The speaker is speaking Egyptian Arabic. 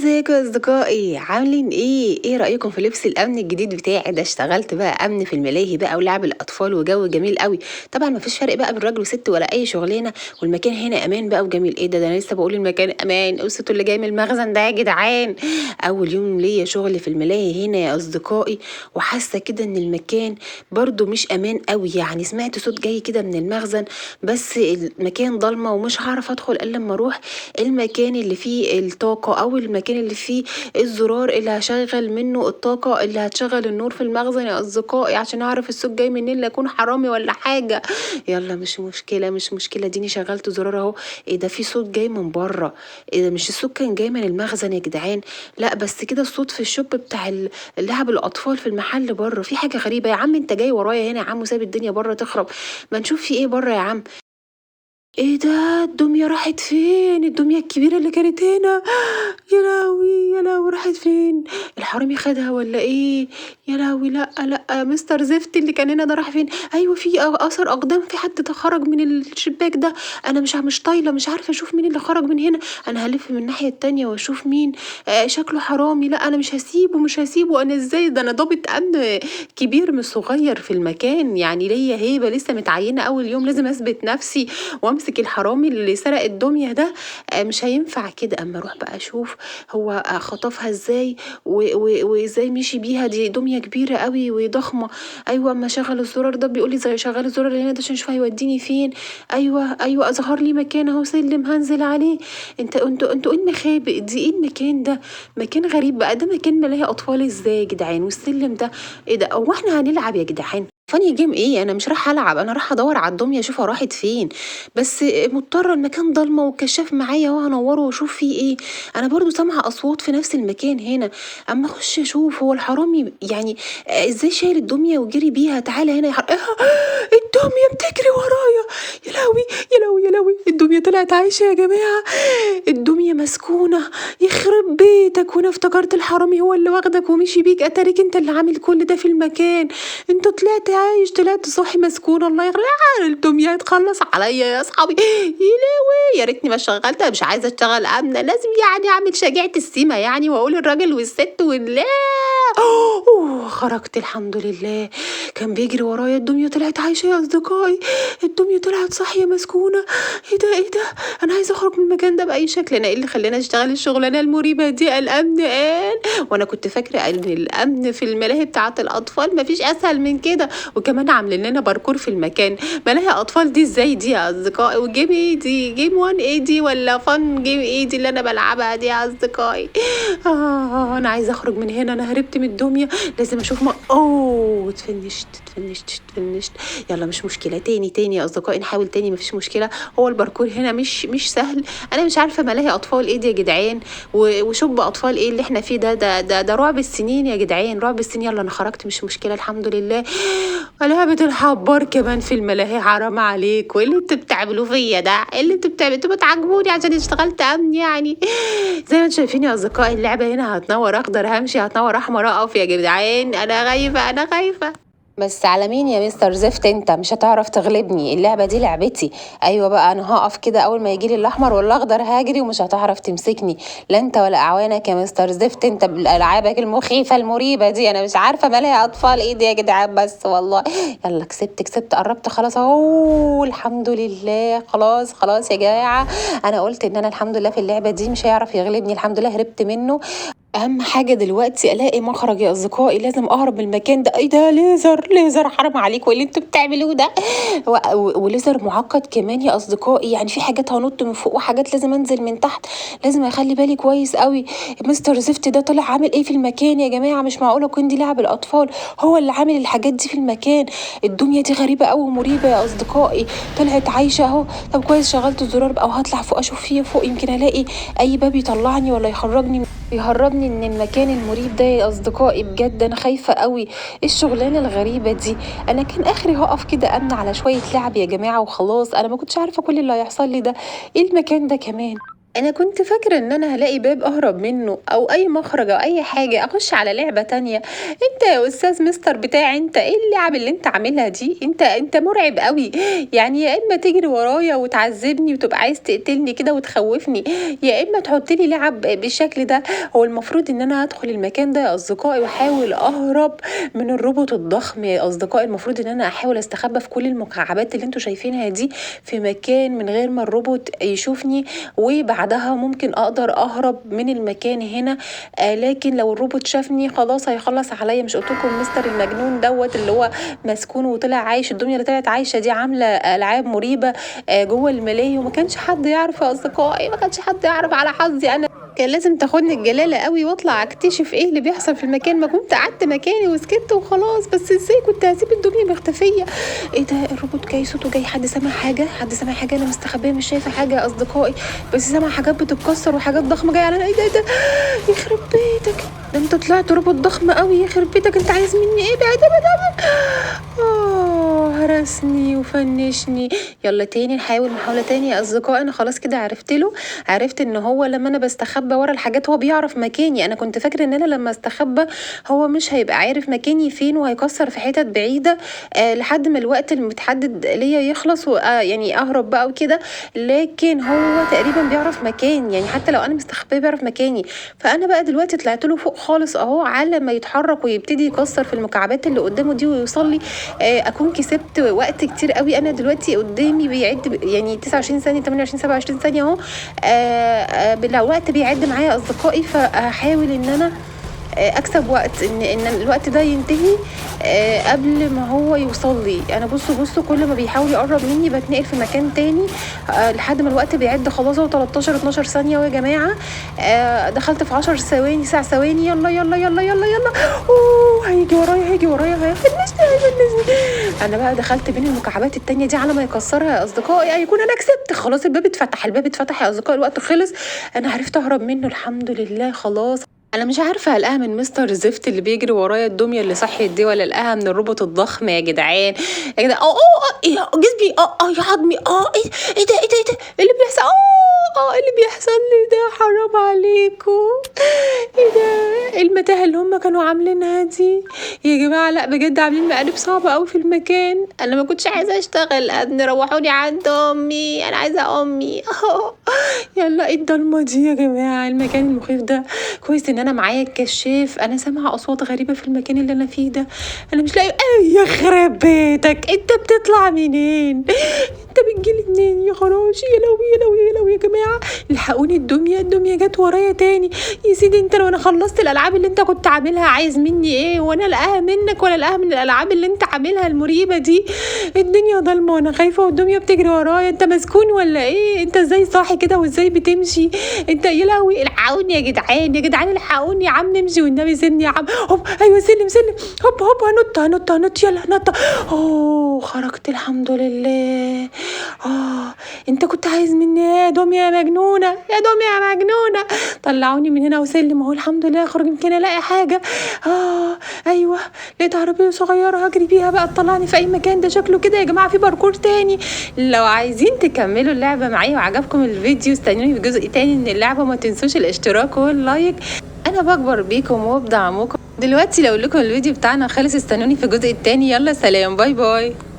ازيكم يا اصدقائي؟ عاملين ايه؟ ايه رايكم في لبس الامن الجديد بتاعي ده؟ اشتغلت بقى امن في الملاهي بقى ولعب الاطفال وجو جميل قوي. طبعا مفيش فرق بقى بين راجل وست ولا اي شغلانة، والمكان هنا امان بقى وجميل. ايه ده؟ ده انا لسه بقول المكان امان، الصوت اللي جاي من المخزن ده يا جدعان. اول يوم ليا شغل في الملاهي هنا يا اصدقائي، وحاسه كده ان المكان برضو مش امان قوي. يعني سمعت صوت جاي كده من المخزن، بس المكان ضلمة ومش هعرف ادخل الا لما اروح المكان اللي فيه الطاقة او المكان اللي فيه الزرار اللي هشغل منه الطاقة اللي هتشغل النور في المخزن يا اصدقائي، عشان اعرف الصوت جاي منين، لا اكون حرامي ولا حاجة. يلا مش مشكلة مش مشكلة، اديني شغلت زرار اهو. ايه ده؟ في صوت جاي من بره. ايه ده؟ مش الصوت كان جاي من المخزن يا جدعان؟ لا بس كده الصوت في ال shop بتاع لعب الاطفال في المحل بره. في حاجة غريبة يا عم، انت جاي ورايا هنا يا عم وسايب الدنيا بره تخرب. ما نشوف في ايه بره يا عم. ايه ده؟ الدمية راحت فين؟ الدمية الكبيرة اللي كانت هنا، يا لهوي يا لهوي راحت فين؟ الحرامي خدها ولا ايه؟ يا لهوي لا لا، مستر زفت اللي كان هنا ده راح فين؟ ايوه في اثر اقدام، في حد خرج من الشباك ده. انا مش طايله، مش عارفه اشوف مين اللي خرج من هنا. انا هلف من الناحية التانية واشوف مين. شكله حرامي. لا انا مش هسيبه مش هسيبه. انا ازاي ده؟ انا ضابط امن كبير مش صغير في المكان، يعني ليا هيبة، لسه متعينة اول يوم، لازم اثبت نفسي وامسك الحرامي اللي سرق الدمية ده. مش هينفع كده. اما اروح بقى اشوف هو خطفها ازاي وازاي مشي بيها. دي دمية كبيرة قوي وضخمه. ايوه اما شغل الزرار ده، بيقول لي زي شغل الزرار اللي هنا ده عشان اشوف هيوديني فين. ايوه ايوه ظهر لي مكان اهو، سلم هنزل عليه. انتوا ايه المخابئ دي؟ ايه المكان ده؟ مكان غريب بقى ده، مكان ملاهي اطفال ازاي يا جدعان؟ والسلم ده ايه ده؟ هو احنا هنلعب يا جدعان؟ funny game ايه؟ انا مش رايحة العب، انا رايحة ادور على الدمية اشوفها راحت فين. بس مضطرة، المكان ضلمة والكشاف معايا اهو، هنوره واشوف فيه ايه. انا برضو سامعه اصوات في نفس المكان هنا، اما اخش اشوف هو الحرامي يعني ازاي شايل الدمية وجري بيها. تعالى هنا يا الدمية بتجري ورايا. يا لهوي يا لهوي يا لهوي، الدمية طلعت عايشه يا جماعة، الدمية مسكونة. يخرب بيتك، وانا افتكرت الحرامي هو اللي واخدك ومشي بيك، اتاريك انت اللي عامل كل ده في المكان. انت طلعت عايش، طلعت صاحي مسكون. الله يخرب الدمية هتخلص عليا يا اصحابي. يا لهوي يا ريتني ما اشتغلت، مش عايزه اشتغل امنه، لازم يعني اعمل شجاعة السيما يعني واقول الراجل والست واللا. اوه خرجت الحمد لله. كان بيجري ورايا، الدمية طلعت عايشه يا اصدقائي، الدمية طلعت صاحية مسكونة. ايه ده ايه ده؟ انا عايزه اخرج من المكان ده باي شكل. انا ايه اللي خلاني اشتغل الشغلانة المريبه دي؟ الامن قال، وانا كنت فاكره ان الامن في الملاهي بتاعه الاطفال مفيش اسهل من كده، وكمان عاملين لنا باركور في المكان. ملاهي اطفال دي ازاي دي يا اصدقائي؟ و game ايه دي؟ game 1 ايه دي ولا fun game ايه دي اللي انا بلعبها دي يا اصدقائي؟ انا عايزه اخرج من هنا، انا هربت من الدمية، لازم اشوف ما اوه اتفنشت اتفنشت اتفنشت. يلا مش مشكلة، تاني تاني يا اصدقائي، نحاول تاني مفيش مشكلة. هو الباركور هنا مش سهل. انا مش عارفه ملاهي اطفال ايه دي يا جدعان، و shop اطفال ايه اللي احنا فيه ده؟ ده ده ده رعب السنين يا جدعان، رعب السنين. يلا انا خرجت مش مشكلة الحمد لله. لعبة الحبار كمان في الملاهي، حرام عليك. وايه اللي انتوا بتعملوه فيا ده؟ ايه اللي انتوا بتعملوه؟ انتوا بتعاقبوني عشان اشتغلت امن يعني. زي ما انتوا شايفين يا اصدقائي اللعبة هنا هتنور اخضر همشي، هتنور احمر اقف يا جدعان. انا خايفة انا خايفة. بس على مين يا مستر زفت؟ انت مش هتعرف تغلبني، اللعبة دي لعبتي. ايوه بقى انا هقف كده، اول ما يجيلي الاحمر والاخضر هاجري ومش هتعرف تمسكني، لا انت ولا اعوانك يا مستر زفت. انت بالالعابك المخيفة المريبه دي، انا مش عارفه مالها اطفال ايه دي يا جدعان بس والله. يلا كسبت كسبت، قربت خلاص اهو الحمد لله. خلاص خلاص يا جماعة، انا قلت ان انا الحمد لله في اللعبة دي مش هيعرف يغلبني، الحمد لله هربت منه. اهم حاجة دلوقتي الاقي مخرج يا اصدقائي، لازم اهرب من المكان ده. ايه ده؟ ليزر ليزر، حرام عليكم اللي انتوا بتعملوه ده. وليزر معقد كمان يا اصدقائي، يعني في حاجات هنط من فوق وحاجات لازم انزل من تحت، لازم اخلي بالي كويس قوي. مستر زفت ده طلع عامل ايه في المكان يا جماعة؟ مش معقولة يكون دي لعب الاطفال، هو اللي عامل الحاجات دي في المكان. الدنيا دي غريبة قوي ومريبه يا اصدقائي، طلعت عايشه اهو. طب كويس شغلت الزرار بقى وهطلع فوق اشوف فيه فوق، يمكن الاقي اي باب يطلعني ولا يخرجني يهربني من المكان المريب ده يا اصدقائي. بجد انا خايفة قوي، ايه الشغلانة الغريبة دي؟ انا كان اخري هقف كده امن على شوية لعب يا جماعة وخلاص، انا ما كنتش عارفه كل اللي هيحصل لي ده. ايه المكان ده كمان؟ انا كنت فاكره ان انا هلاقي باب اهرب منه او اي مخرج او اي حاجة اخش على لعبه تانية. انت يا استاذ مستر بتاعي، انت ايه اللعب اللي انت عاملها دي؟ انت مرعب قوي. يعني يا اما تجري ورايا وتعذبني وتبقى عايز تقتلني كده وتخوفني، يا اما تحط لي لعب بالشكل ده. هو المفروض ان انا هدخل المكان ده يا اصدقائي واحاول اهرب من الروبوت الضخم يا اصدقائي. المفروض ان انا احاول استخبى في كل المكعبات اللي انتوا شايفينها دي في مكان من غير ما الروبوت يشوفني، وبعدها ممكن اقدر اهرب من المكان هنا. لكن لو الروبوت شافني خلاص هيخلص عليا. مش قلت لكم مستر المجنون دوت اللي هو مسكون وطلع عايش، الدنيا اللي طلعت عايشه دي عامله العاب مريبه جوه الملاهي، وما كانش حد يعرف يا اصدقائي، ما كانش حد يعرف. على حظي انا كان لازم تاخدني الجلاله قوي واطلع اكتشف ايه اللي بيحصل في المكان. ما كنت قعدت مكاني وسكت وخلاص، بس ازاي كنت هسيب الدنيا مختفيه؟ ايه ده؟ الروبوت جاي، صوته جاي. حد سمع حاجة؟ حد سمع حاجة؟ انا مستخبيه مش شايفه حاجة يا اصدقائي، بس سامع حاجات بتتكسر وحاجات ضخمة جاية علينا. ايه ده؟ ايه ده؟ يخرب بيتك، ده انت طلعت روبوت ضخم قوي. يخرب بيتك، انت عايز مني ايه؟ بعد بعد بعد. هرسني وفنشني. يلا تاني نحاول محاولة تاني يا اصدقائي. انا خلاص كده عرفت له، عرفت ان هو لما انا بستخبى ورا الحاجات هو بيعرف مكاني. انا كنت فاكره ان انا لما استخبى هو مش هيبقى عارف مكاني فين وهيكسر في حتت بعيدة لحد ما الوقت المتحدد ليا يخلص يعني اهرب بقى وكده، لكن هو تقريبا بيعرف مكاني، يعني حتى لو انا مستخبيه بيعرف مكاني. فانا بقى دلوقتي طلعت له فوق خالص اهو، على ما يتحرك ويبتدي يكسر في المكعبات اللي قدامه دي ويوصل لي اكون كسبت وقت كتير قوي. انا دلوقتي قدامي بيعد يعني 29 ثانية، 28، 27 ثانية اهو. بالوقت بيعد معايا اصدقائي، فهحاول ان انا اكسب وقت، ان الوقت ده ينتهي قبل ما هو يوصل لي. انا بصوا كل ما بيحاول يقرب مني بتنقل في مكان تاني لحد ما الوقت بيعد خلاص اهو 13 12 ثانية يا جماعة. دخلت في 10 ثواني، 9 ثواني. يلا يلا يلا يلا يلا. اوه هيجي ورايا، هيجي ورايا، هيفنشني هيفنشني. انا بقى دخلت بين المكعبات التانية دي على ما يكسرها يا اصدقائي هيكون انا كسبت. خلاص الباب اتفتح، الباب اتفتح يا اصدقائي، الوقت خلص، انا عرفت اهرب منه الحمد لله. خلاص انا مش عارفه الاقيها من مستر زفت اللي بيجري ورايا الدمية اللي صحيت دي، ولا الاقيها من الروبوت الضخم يا جدعان. يا جدعان ايه جسمي، يا عظمي، ايه ايه ده ايه ده ايه ده اللي بيحصل؟ اللي بيحصل لي ده، حرام عليكم. ايه ده المتاهة اللي هم كانوا عاملينها دي يا جماعة؟ لا بجد عاملين مقالب صعبة قوي في المكان. انا ما كنتش عايزه اشتغل، ابني روحوني عند امي، انا عايزه امي. يلا ايه الضلمة دي يا جماعة، المكان المخيف ده. كويس ان انا معايا الكشاف. انا سامعه اصوات غريبة في المكان اللي انا فيه ده، انا مش لاقي. يخرب بيتك، انت بتطلع منين؟ انت بتجيلي منين يا خراشي؟ يا لهوي يا لهوي يا لهوي يا جماعة، الحقوني، الدمية الدمية جت ورايا تاني. يا سيدي انت لو انا خلصت الالعاب اللي انت كنت عاملها عايز مني ايه؟ وانا الاقيها منك ولا الاقيها من الالعاب اللي انت عاملها المريبه دي؟ الدنيا ضلمة وانا خايفة والدميه بتجري ورايا. انت مسكون ولا ايه؟ انت ازاي صاحي كده وازاي بتمشي انت؟ يا لهوي الحقوني يا جدعان، يا جدعان الحقوني يا عم، امشي والنبي سيبني يا عم. هوب ايوه سلم سلم، هوب هوب، هنط هنط هنط، يلا نط. اوه خرجت الحمد لله. انت كنت عايز مني ايه يا دمية يا مجنونة؟ يا دمية يا مجنونة، طلعوني من هنا وسلم اهو الحمد لله. خرج يمكن الاقي حاجة. ايوه لقيت عربية صغيرة هجري بيها بقى تطلعني في اي مكان. ده شكله كده يا جماعة في باركور تاني. لو عايزين تكملوا اللعبة معايا وعجبكم الفيديو استنوني في جزء تاني من اللعبة، وما تنسوش الاشتراك وال like. انا بكبر بيكم وبدعمكم. دلوقتي لو لكم الفيديو بتاعنا خلص استنوني في الجزء التاني. يلا سلام، bye bye.